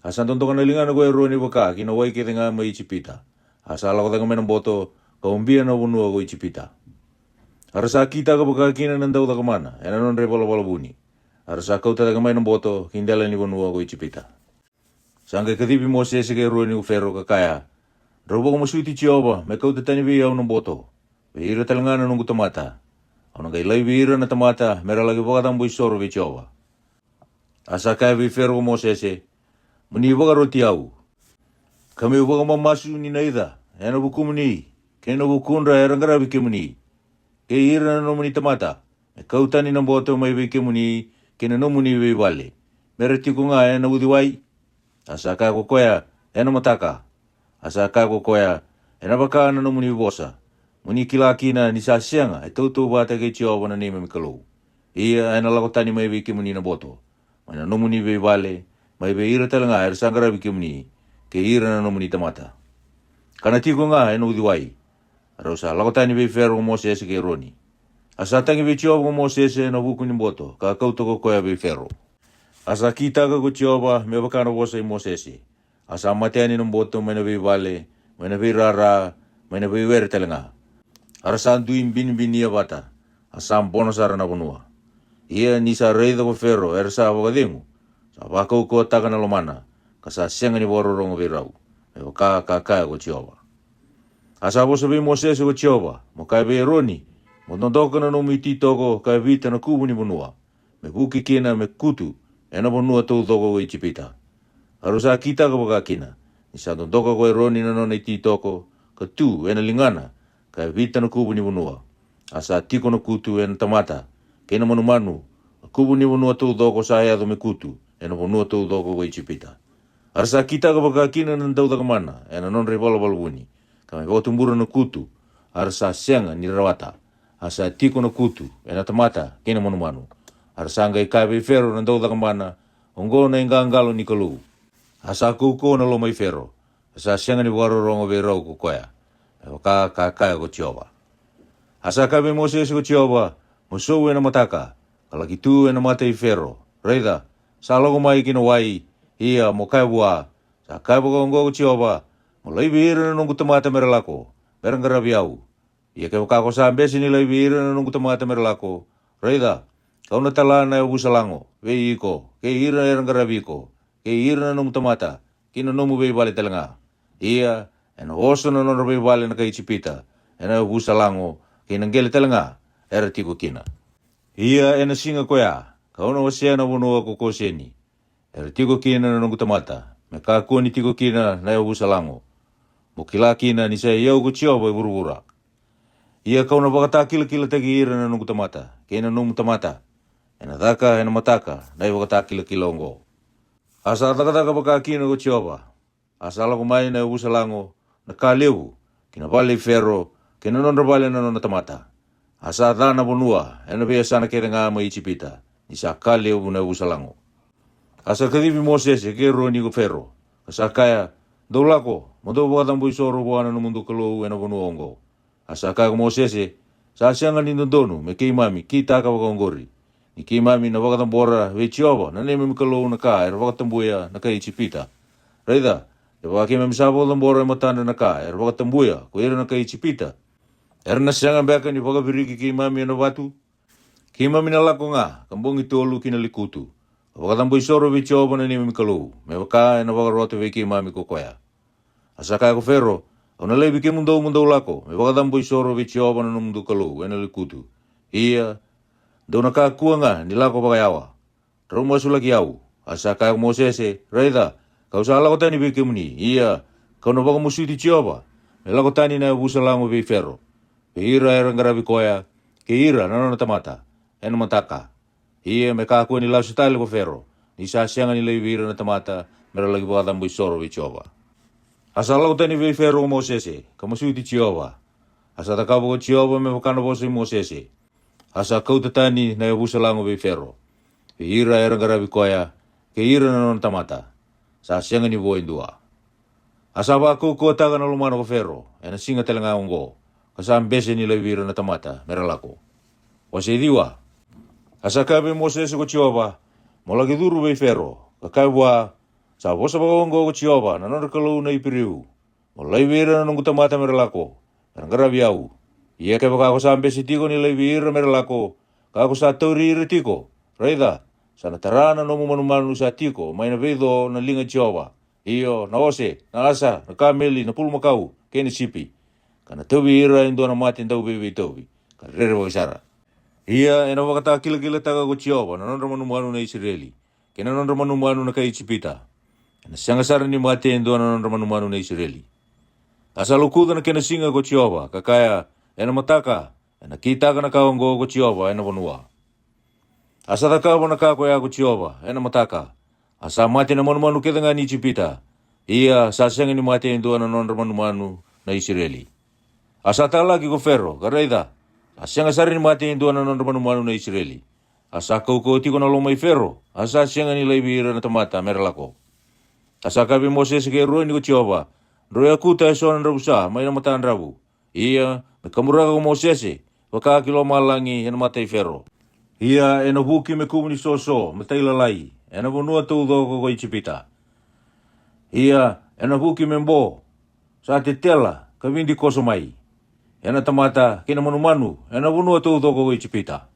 A sa dodoka na ligana ko Eroni vaka ki na wai kece ga mai Ijipita. A sa lako cake mai na boto ka ubia na vanua ko Ijipita. A ra sa kitaka vaka kina na daucakamana ena nodra ivalavala vuni. A ra sa kauta cake mai na boto ki dela ni vanua ko Ijipita. Sa qai kacivi Mosese kei Eroni ko Fero ka kaya, drau vakamasuti Jiova me kauta tani vei au na boto, vei ira tale ga na noqu tamata. Au na qai laivi ira na tamata me ra laki vakacabo isoro vei Jiova. A sa kaya vei Fero ko Mosese, mo ni vakaroti au, ka me'u vakamamasu ni naica ena vukumuni, kei na vukudra era qaravi kemuni, kei ira na nomuni tamata, me kau tani na boto mai vei kemuni, kei na nomuni veivale, me ra tiko ga ena uciwai? A sa kaya ko koya, ena mataka. A sa kaya ko koya, ena vaka na nomuni vosa, mo ni kila kina ni sa sega e tautauvata kei Jiova na neimami Kalou. Ia ena lako tani mai vei kemuni na boto, mai na nomuni veivale, mai vei ira tale ga era sa qaravi kemuni, kei ira na nomuni tamata, ka na tiko ga ena uciwai. A rau sa lako tani vei Fero ko Mosese kei Eroni. A sa tagi vei Jiova ko Mosese ena vuku ni boto ka kauta ko koya vei Fero. A sa kitaka ko Jiova me vaka na vosa i Mosese. A sa mate yani na boto mai na veivale, mai na veirara, mai na veiwere tale ga. A ra sa dui binibinia vata, a sa bono sara na vanua. Ia ni sa raica ko Fero era sa vakacegu, sa vakaukauwataka na lomana, ka sa sega ni vakarorogo vei rau, me vaka ka kaya ko Jiova. A sa vosa vei Mosese ko Jiova, mo kaya vei Eroni, mo dodoka na nomu ititoko ka yavita na kuvu ni vanua, me vuki kina me kutu ena vanua taucoko ko Ijipita. A rau sa kitaka vaka kina, ni sa dodoka ko Eroni na nona ititoko, ka tu ena ligana, ka yavita na kuvu ni vanua. A sa tiko na kutu ena tamata, kei na manumanu, na kuvu ni vanua taucoko sa yaco me kutu ena vanua taucoko ko Ijipita. A ra sa kitaka vaka kina na daucakamana ena nodra ivalavala vuni, ka me vakatubura na kutu, a ra sa sega ni rawata. A sa tiko na kutu ena tamata kei na manumanu. A ra sa qai kaya vei Fero na daucakamana, oqo na iqaqalo ni Kalou. A sa kaukauwa na loma i Fero, a sa sega ni vakarorogo vei rau ko koya, me vaka ka kaya ko Jiova. A sa kaya vei Mosese ko Jiova, mo sou ena mataka, ka laki tu ena mata i Fero, raica, sa lako mai ki na wai. Ia mo kaya vua, sa kaya vakaoqo ko Jiova, mo laivi ira na noqu tamata me ra lako, me ra qaravi au. Ia kevaka ko sa bese ni laivi ira na noqu tamata me ra lako, raica, kau na tala na yavusa lago vei iko, kei ira era qaravi iko, kei ira na nomu tamata, ki na nomu veivale tale ga. Ia ena oso na nodra veivale na kai Ijipita ena yavusa lago, kei na qele tale ga era tiko kina. Ia ena siga koya kau na wasea na vanua ko Koseni, era tiko kina na noqu tamata, me kakua ni tiko kina na yavusa lago, mo kila kina ni sa i au ko Jiova e vuravura. Ia kau na vakatakilakilataki ira na noqu tamata kei na nomu tamata, ena caka ena mataka na ivakatakilakila oqo. A sa cakacaka vaka kina ko Jiova. A sa lako mai na yavusa lago, na ka levu, ki na vale i Fero, kei na nodra vale na nona tamata. A sa ca na vanua ena veiyasana kece ga mai Ijipita, ni sa ka levu na yavusa lago. A sa kacivi Mosese kei Eroni ko Fero, ka sa kaya, dou lako, mo dou vakacabo isoro vua na nomudou Kalou ena vanua oqo. A sa kaya ko Mosese, sa sega ni dodonu me keimami kitaka vakaoqori, ni keimami na vakacabora vei Jiova na neimami Kalou na ka era vakatabuya na kai Ijipita. Raica, kevaka keimami sa vakacabora e matadra na ka era vakatabuya ko ira na kai Ijipita, era na sega beka ni vakaviriki keimami e na vatu? Keimami na lako ga ka bogi tolu ki na lekutu, ka vakacabo isoro vei Jiova na neimami Kalou, me vaka e na vakarota vei keimami ko koya. A sa kaya ko Fero, Au na laivi kemudou mo dou lako me vakacabo isoro vei Jiova na nomudou Kalou e na lekutu. Ia, dou na kakua ga ni lako vakayawa. Drau masulaki au. A sa kaya ko Mosese, Raica, ka'u sa lako tani vei kemuni, ia, ka'u na vakamasuti Jiova me lako tani na yavusa lago vei Fero, vei ira era qaravi koya, kei ira na nona tamata, e na mataka. Ia me kakua ni lasu tale ko Fero, ni sa sega ni laivi ira na tamata me ra laki vakacabo isoro vei Jiova. A sa lako tani vei Fero ko Mosese, ka masuti Jiova. A sa cakava ko Jiova me vaka na vosa i Mosese. A sa kauta tani na yavusa lago vei Fero, vei ira era qaravi koya, kei ira na nona tamata. Sa sega ni vo e dua. A sa vakaukauwataka na lomana ko Fero e na siga tale ga oqo, ka sa bese ni laivi ira na tamata me ra lako. Wase ciwa. A sa kaya vei Mosese ko Jiova, Mo laki curu vei Fero, ka kaya vua, Sa vosa vakaoqo ko Jiova na nodra Kalou na Iperiu, Mo laivi ira na noqu tamata me ra lako, me ra qaravi au. Ia kevaka ko sa bese tiko ni laivi ira me ra lako, ka ko sa tauri ira tiko, raica, sa na tara na nomu manumanu sa tiko mai na veico na liga i Jiova, io, na ose, na asa, na kameli, na pulumakau, kei na sipi, ka na tauvi ira e dua na mate dauveiveitauvi, ka rerevaki sara. Ia e na vakatakilakilataka ko Jiova na nodra manumanu na Isireli, kei na nodra manumanu na kai Ijipita. E na sega sara ni mate e dua na nodra manumanu na Isireli. A sa lokuca na kena siga ko Jiova, ka kaya, E na mataka, e na kitaka na ka oqo ko Jiova e na vanua. A sa cakava na ka koya ko Jiova e na mataka. A sa mate na manumanu kece ga ni Ijipita. Ia sa sega ni mate e dua na nodra manumanu na Isireli. A sa talaki ko Fero, ka raica, sa sega sara ni mate e dua na nodra manumanu na Isireli. A sa kaukauwa tiko na loma i Fero, a sa sega ni laivi ira na tamata me ra lako. A sa kaya vei Mosese kei Eroni ko Jiova, Drau yakuta e so na dravusa mai na matadravu. Ia me kaburaka ko Mosese vaka ki lomalagi e na mata i Fero. Ia e na vuki me kuvu ni soso me tailalai e na vanua taucoko ko Ijipita. Ia e na vuki me bo, sa tetela ka vidikoso mai, e na tamata kei na manumanu e na vanua taucoko ko Ijipita.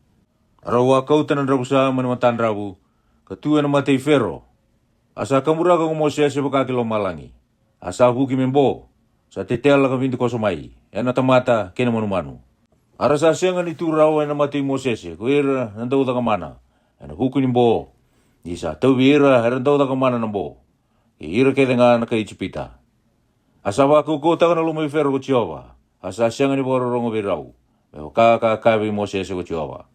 A rau a kauta na dravusa mai na matadravu, ka tu e na mata i Fero. A sa kaburaka ko Mosese vaka ki lomalagi. A sa vuki me bo, sa tetela ka vidikoso mai, e na tamata kei na manumanu. A ra sa sega ni tu rawa e na mata i Mosese ko ira na daucakamana e na vuku ni bo, ni sa tauvi ira era daucakamana na bo, kei ira kece ga na kai Ijipita. A sa vakaukauwataka na loma i Fero ko Jiova, a sa sega ni vakarorogo vei rau, me vaka ka kaya vei Mosese ko Jiova.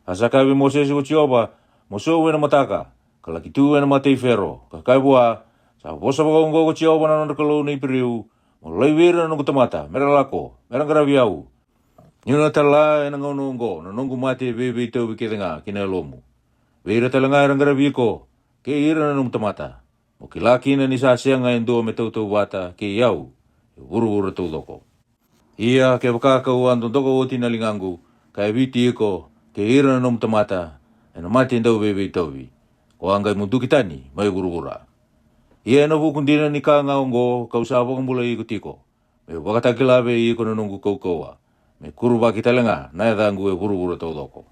A sa kaya vei Mosese ko Jiova, Mo sou e na mataka, ka laki tu e na mata i Fero, ka kaya vua, Sa vosa vakaoqo ko Jiova na nodra Kalou na Iperiu, Mo laivi ira na noqu tamata me ra lako, me ra qaravi au. Ni'u na tala e na gauna oqo na noqu mate veiveitauvi kece ga ki na yalomu, vei ira tale ga era qaravi iko, kei ira na nomu tamata. Mo kila kina ni sa sega e dua me tautauvata kei au e vuravura taucoko. Ia kevaka ka'u a dodoka oti na ligaqu, ka yaviti iko kei ira na nomu tamata e na mate dauveiveitauvi, ko a qai muduki tani mai vuravura. Ia e na vuku dina ni ka ga oqo ka'u sa vakabulai iko tiko, me'u vakatakila vei iko na noqu kaukauwa, me kuruvaki tale ga na yacaqu e vuravura taucoko.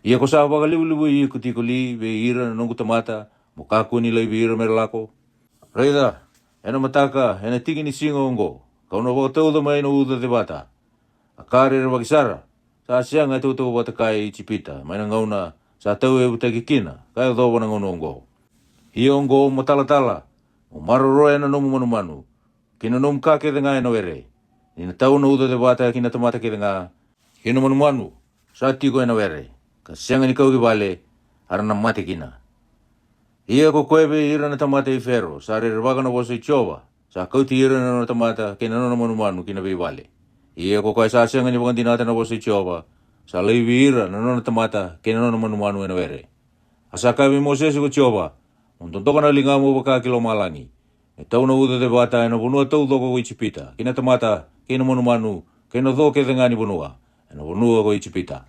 Ia ko sa vakalevulevui iko tiko li vei ira na noqu tamata, mo kakua ni laivi ira me ra lako? Raica, e na mataka e na tiki ni siga oqo, ka'u na vakatauca mai na uca cevata, a ka rerevaki sara, sa sega e tautauvata kaya e Ijipita mai na gauna sa tauyavutaki kina ka yacova na gauna oqo. Ia oqo mo talatala, mo maroroya na nomu manumanu, kei na nomu ka kece ga e na were, ni na tau na uca cevata ki na tamata kece ga, kei na manumanu sa tiko e na were, ka sega ni kau ki vale, a ra na mate kina. Ia ko koya vei ira na tamata i Fero sa rerevaka na vosa i Jiova, sa kauti ira na nona tamata kei na nona manumanu ki na veivale. Ia ko koya sa sega ni vakadinata na vosa i Jiova, sa laivi ira na nona tamata kei na nona manumanu e na were. A sa kaya vei Mosese ko Jiova, Mo dodoka na ligamu vaka ki lomalagi, me tau na uca cevata e na vanua taucoko ko Ijipita ki na tamata kei na manumanu kei na co kece ga ni vanua e na vanua ko Ijipita.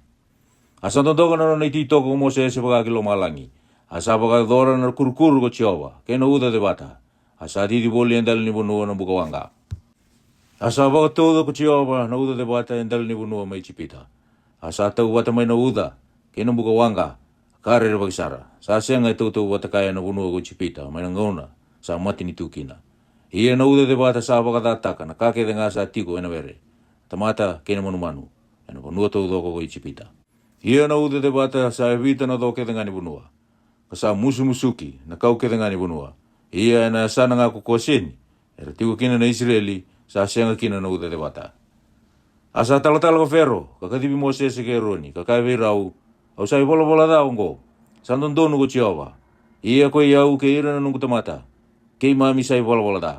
A sa dodoka na nona ititoko ko Mosese vaka ki lomalagi. A sa vakayacora na kurukuru ko Jiova kei na uca cevata. A sa cici voli e dela ni vanua na buka waqa. A sa vakatauca ko Jiova na uca cevata e dela ni vanua mai Ijipita. A sa tauvata mai na uca kei na buka waqa, ka rerevaki sara. Sa sega e tautauvata kaya na vanua ko Ijipita mai na gauna sa matanitu kina. Ia na uca cevata sa vakacataka na ka kece ga sa tiko ena were, tamata kei na manumanu, ena vanua taucoko ko Ijipita. Ia na uca cevata sa yavita na co kece ga ni vanua, ka sa musumusuki na kau kece ga ni vanua. Ia ena yasana ga ko Koseni era tiko kina na Isireli, sa sega kina na uca cevata. A sa talatala ko Fero ka kacivi Mosese kei Eroni, ka kaya vei rau, Au sa ivalavala ca oqo. Sa dodonu ko Jiova, ia koi au kei ira na noqu tamata, keimami sa ivalavala ca.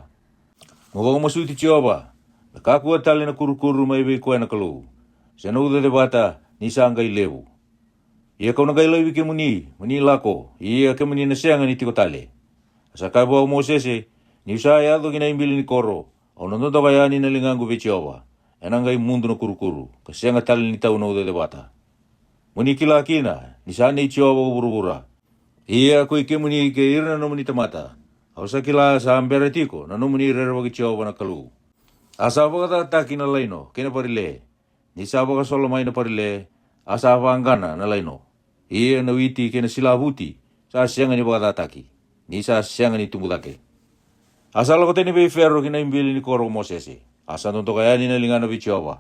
Mo vakamasuti Jiova me kakua tale na kurukuru mai vei koya na Kalou, se na uca cevata, ni sa qai levu. Ia kau na qai laivi kemuni mo ni lako, ia kemuni na sega ni tiko tale. A sa kaya vua ko Mosese, Niu sa yaco ki na ibili ni koro, au na dodoka yani na ligaqu vei Jiova, ena qai mudu na kurukuru, ka sega tale ni tau na uca cevata. Mo ni kila kina ni sa nei Jiova ko vuravura. Ia koi kemuni kei ira na nomuni tamata, au sa kila sa bera tiko na nomuni rerevaki Jiova na Kalou. A sa vakacataki na laino kei na parile. Ni sa vakasolo mai na parile, a sa vaqana na laino. Ia na witi kei na silavuti sa sega ni vakacataki, ni sa sega ni tubu cake. A sa lako tani vei Fero ki na ibili ni koro ko Mosese. A sa dodoka yani na ligana vei Jiova.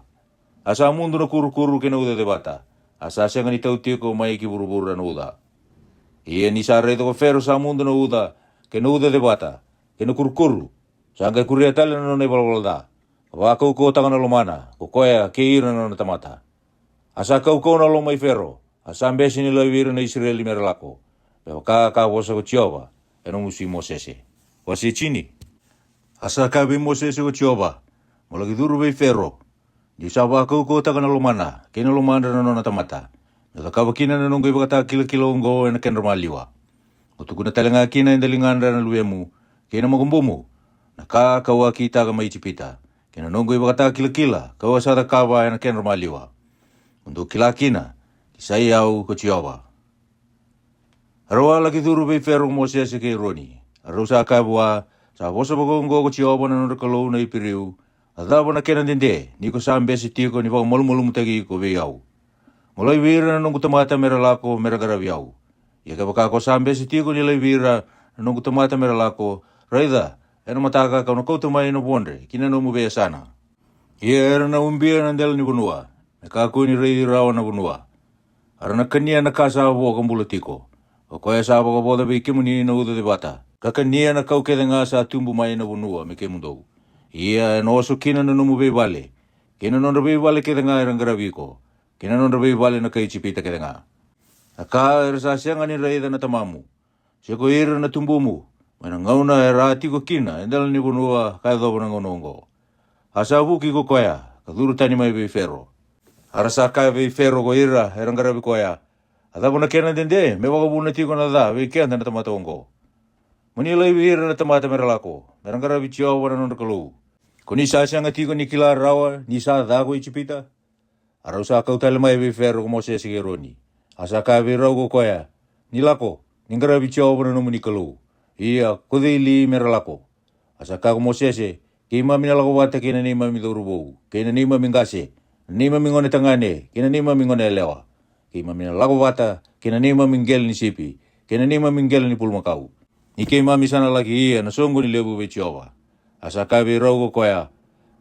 A sa mudu na kurukuru kei na uca cevata. A sa sega ni tau tiko mai ki vuravura na uca. Ia ni sa raica ko Fero sa mudu na uca kei na uca cevata kei na kurukuru, sa qai kuria tale na nona ivalavala ca, ka vakaukauwataka na lomana ko koya kei ira na nona tamata. A sa kaukauwa na loma i Fero, a sa bese ni laivi ira na Isireli me ra lako, me vaka ka vosa ko Jiova ena gusu i Mosese. Wase tini. A sa kaya vei Mosese ko Jiova, Mo laki curu vei Fero, niu sa vakaukauwataka na lomana kei na lomadra na nona tamata, me cakava kina na noqu ivakatakilakila oqo ena kedra maliwa. Mo tukuna tale ga kina e daligadra na luvemu kei na makubumu na ka kau a kitaka mai Ijipita, kei na noqu ivakatakilakila kau a sa cakava ena kedra maliwa. Mo dou kila kina ni sa i au ko Jiova. A rau a laki curu vei Fero ko Mosese kei Eroni. A rau sa kaya vua, Sa vosa vakaoqo ko Jiova na nodra Kalou na Iperiu, a cava na kena dede ni ko sa bese tiko ni vakamalumalumutaki iko vei au? Mo laivi ira na noqu tamata me ra lako me ra qaravi au. Ia kevaka ko sa bese tiko ni laivi ira na noqu tamata me ra lako, raica, ena mataka kau na kauta mai na vodre ki na nomu veiyasana. Ia era na ubia na dela ni vanua, me kakua ni raici rawa na vanua. A ra na kania na ka sa vo ka bula tiko. O koya sa vakavoca vei kemuni na uca cevata, ka kania na kau kece ga sa tubu mai na vanua me kemudou. Ia ena oso kina na nomu veivale, kei na nodra veivale kece ga era qaravi iko, kei na nodra veivale na kai Ijipita kece ga. Na ka era sa sega ni raica na tamamu, se ko ira na tubumu, mai na gauna era a tiko kina e dela ni vanua ka yacova na gauna oqo. A sa vuki ko koya ka curu tani mai vei Fero. A ra sa kaya vei Fero ko ira era qaravi koya, A cava na kena dede me vakavuna tiko na ca vei keda na tamata oqo? Mo ni laivi ira na tamata me ra lako me ra qaravi Jiova na nodra Kalou. Ko ni sa sega tiko ni kila rawa ni sa ca ko Ijipita? A rau sa kau tale mai vei Fero ko Mosese kei Eroni. A sa kaya vei rau ko koya, Ni lako, ni qaravi Jiova na nomuni Kalou. Ia ko cei li me ra lako? A sa kaya ko Mosese, Keimami na lako vata kei na neimami cauravou, kei na neimami qase, na neimami gone tagane kei na neimami gone yalewa, keimami na lako vata kei na neimami qele ni sipi, kei na neimami qele ni pulumakau. Ni keimami sa na laki ia na soqoni levu vei Jiova. A sa kaya vei rau ko koya,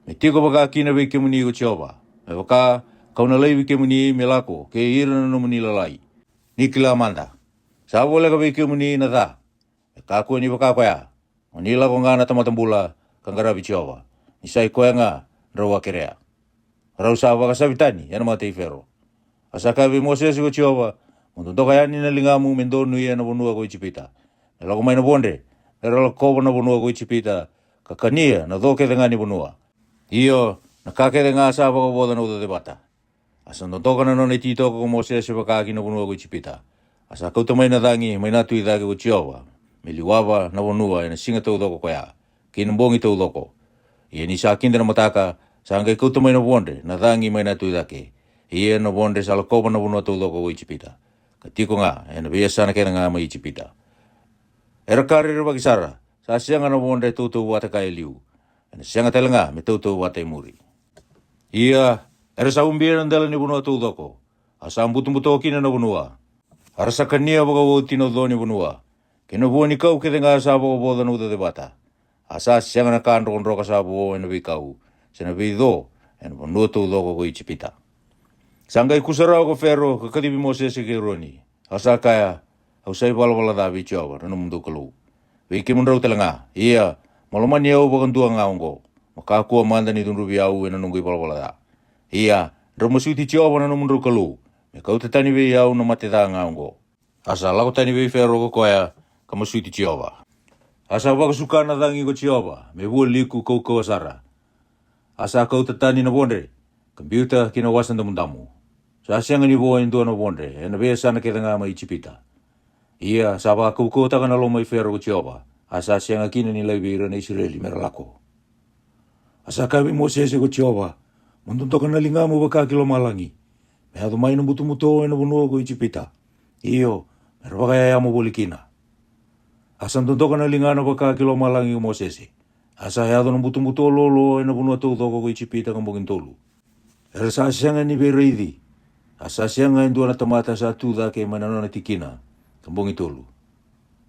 Me tiko vaka kina vei kemuni ko Jiova, me vaka kau na laivi kemuni me lako kei ira na nomuni lalai. Ni kila mada, sa voleka vei kemuni na ca, me kakua ni vaka koya. Mo ni lako ga na tamata bula ka qaravi Jiova, ni sa i koya ga drau a kerea. Rau sa vakasavi tani ena mata i Fero. A sa kaya vei Mosese ko Jiova, Mo dodoka yani na ligamu me donuya na vanua ko Ijipita. Me lako mai na vodre, me ra lakova na vanua ko Ijipita, ka kania na co kece ga ni vanua. Io, na ka kece ga sa vakavoca na uca cevata. A sa dodoka na nona ititoko ko Mosese vaka ki na vanua ko Ijipita. A sa kauta mai na cagi mai na tu i cake ko Jiova, me liwava na vanua ena siga taucoko koya, kei na bogi taucoko. Ia ni sa kida na mataka, sa qai kauta mai na vodre na cagi mai na tu i cake, Ia na vodre sa lakova na vanua taucoko ko Ijipita, ka tiko ga e na veiyasana kece ga mai Ijipita. Era ka rerevaki sara, sa sega na vodre e tautauvata kaya e liu, e na sega tale ga me tautauvata e muri. Ia era sa ubia na dela ni vanua taucoko, a sa butobuto kina na vanua. A ra sa kania vakaoti na co ni vanua, kei na vua ni kau kece ga sa vakavoca na ucacevata. A sa sega na ka drokadroka sa vo e na veikau, se na veico e na vanua taucoko ko Ijipita. Sa qai kusa rawa ko Fero ka kacivi Mosese kei Eroni, a sa kaya, Au sa ivalavala ca vei Jiova na nomudou Kalou, vei kemudrau tale ga. Ia mo lomani au vakadua ga oqo, mo kakua mada ni cudruvi au e na noqu ivalavala ca. Ia drau masuti Jiova na nomudrau Kalou, me kauta tani vei au na mate ca ga oqo. A sa lako tani vei Fero ko koya, ka masuti Jiova. A sa vakasuka na cagi ko Jiova me vualiku kaukauwa sara. A sa kauta tani na vodre, ka biuta ki na Wasa Damudamu. Sa sega ni vo e dua na vodre e na veiyasana kece ga mai Ijipita. Ia sa vakaukauwataka na loma i Fero ko Jiova, a sa sega kina ni laivi ira na Isireli me ra lako. A sa kaya vei Mosese ko Jiova, Mo dodoka na ligamu vaka ki lomalagi, me yaco mai na butobuto e na vanua ko Ijipita, io, me ra vakayayamo voli kina. A sa dodoka na ligana vaka ki lomalagi ko Mosese. A sa yaco na butobuto lolo e na vanua taucoko ko Ijipita ka bogi tolu. Era sa sega ni veiraici, a sa sega e dua na tamata sa tu cake mai na nona tikina ka bogi tolu.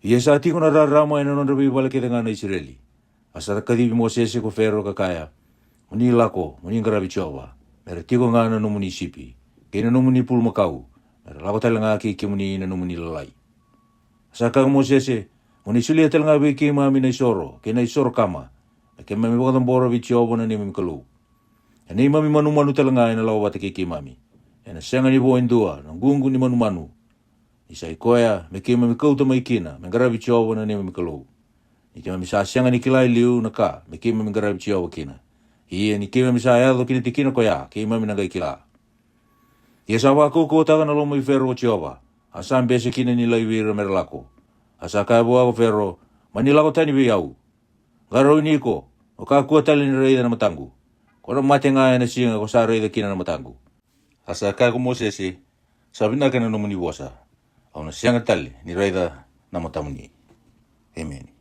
Ia sa tiko na rarama e na nodra veivale kece ga na Isireli. A sa kacivi Mosese ko Fero ka kaya, Mo ni lako, mo ni qaravi Jiova, me ra tiko ga na nomuni sipi kei na nomuni pulumakau, me ra lako tale ga kei kemuni na nomuni lalai. A sa kaya ko Mosese, Mo ni solia tale ga vei keimami na isoro kei na isoro kama, me keimami vakacabora vei Jiova na neimami Kalou. A neimami manumanu tale ga e na lako vata kei keimami, e na sega ni vo e dua na ququ ni manumanu. Ni sa i koya me keimami kauta mai kina me qaravi Jiova na neimami Kalou. Ni keimami sa sega ni kila e liu na ka me keimami qaravi Jiova kina. Ia ni keimami sa yaco ki na tikina koya, keimami na qai kila. Ia sa vakaukauwataka na loma i Fero ko Jiova, a sa bese kina ni laivi ira me ra lako. A sa kaya vua ko Fero, Mani lako tani vei au. Qarauni iko, mo kakua tale ni raica na mataqu. Ko na mate ga e na siga ko sa raica kina na mataqu. A sa kaya ko Mosese, Sa vinaka na nomuni vosa, au na sega tale ni raica na matamuni. Emeni.